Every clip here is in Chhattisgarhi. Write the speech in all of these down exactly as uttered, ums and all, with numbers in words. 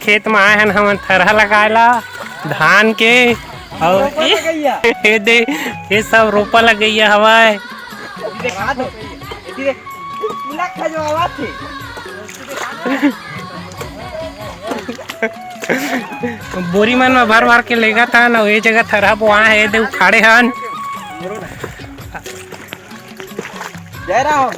खेत म आए हन हमन थरहा लगाए ला धान के, अउ ए दे, ये सब रोपा लगइया हवय। बोरी मन म भर भर के लेगत हन, अउ ये जगह थरहा बोआ हे, ये दे उखाड़े हन। जय राम।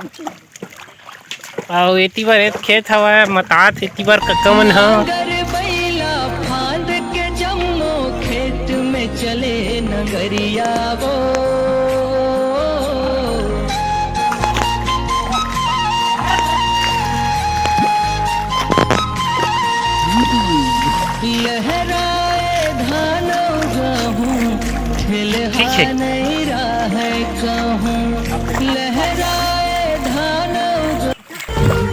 अउ एती बर एत खेत हवय, मतात एती बर कक्का मन ह। नांगर बइला फांद के जम्मो खेत में चले नगरिया वो। लहराए धान गहूं, ठीक है। नहीं रहे कहूं। लहराए धान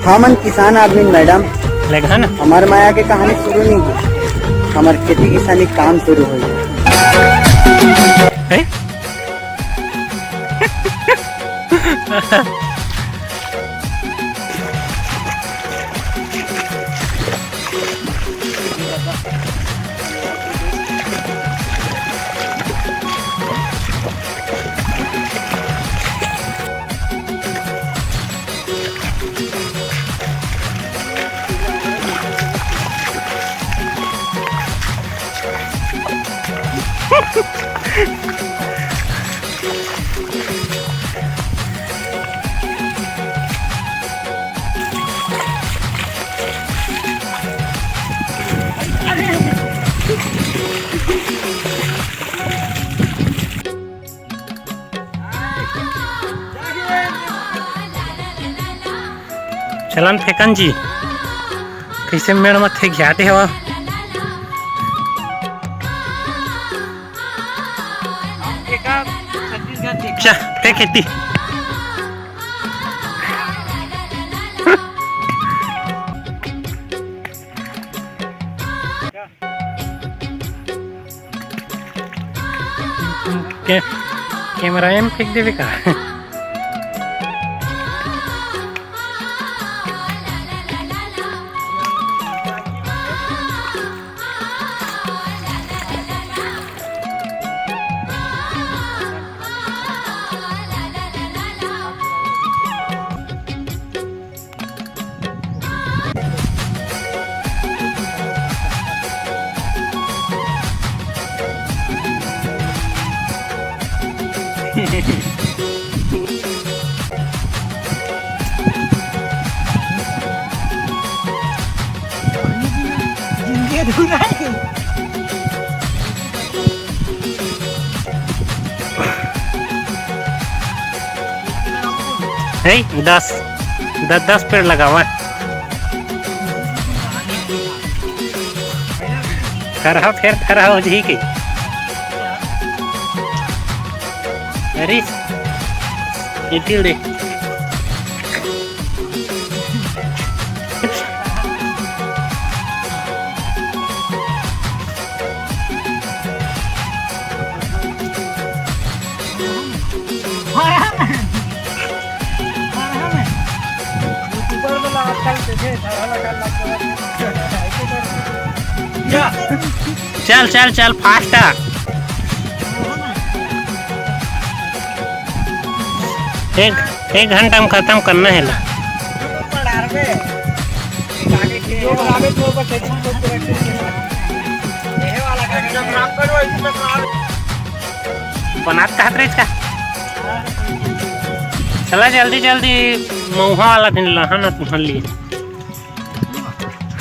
हमन किसान आदमी मैडम। लेगहा ना। हमर माया के कहानी शुरू नहीं हुई, हमर खेती किसानी काम शुरू हुई। हैं? चलन फेकन जी, कइसे मेड़ म थे घियाते हवा। चा, फेंक एती। के-, कैमरा में फेंक देवे का? जिंदगी अधूरा है। हे, दस, दस, दस पेड़ लगावा। थरहा फेर थरहा हो जही के। अरे, ये तिल देख। चल, चल, चल, fast आ। एक, एक घंटा में खत्म करना है ला। बनात कहत रहिस का? चला जल्दी जल्दी मउहा वाला दिन लहा ना तुहन लिए।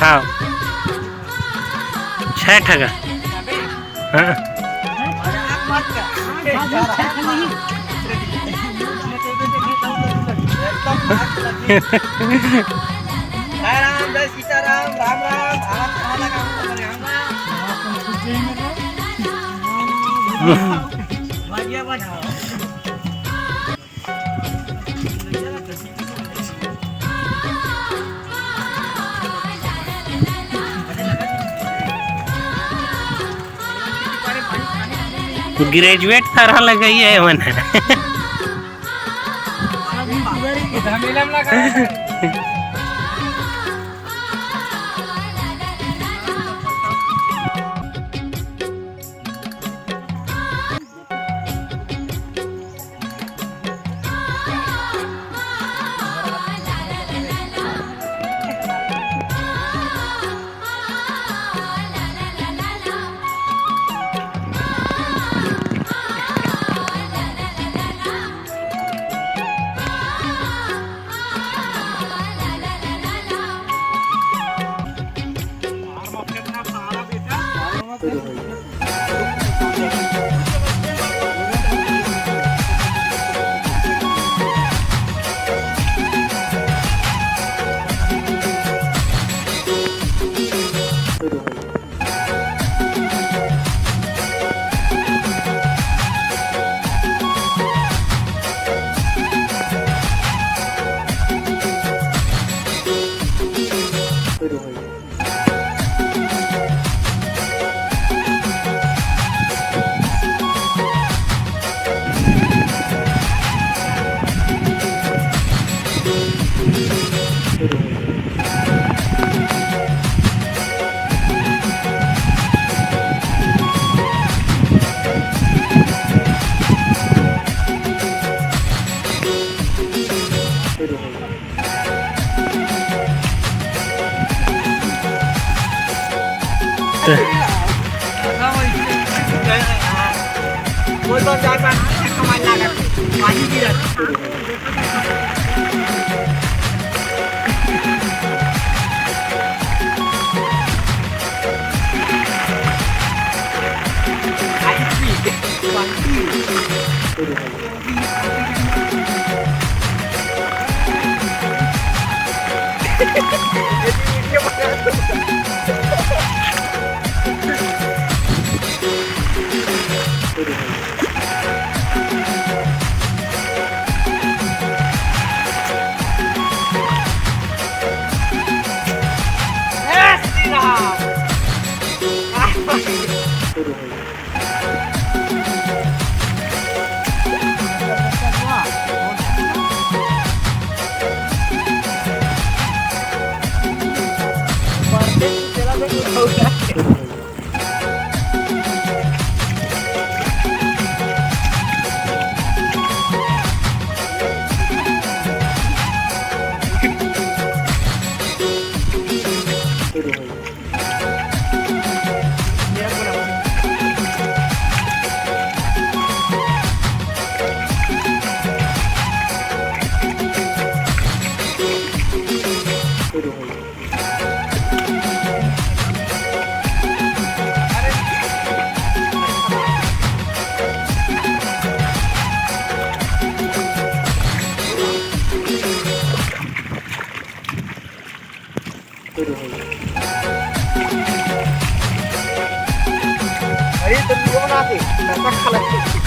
हाँ, छह ठगा। हाँ। जय राम, जय सीताराम, राम राम, आवाज कहाँ लगा? बढ़िया बजाओ। Graduate थरहा लगई हे मन। झमेला में लगा। बोल तो चार पाँच कमाई लागत, पानी गिरा। अरे, तो तू बना के, नशा खा ले।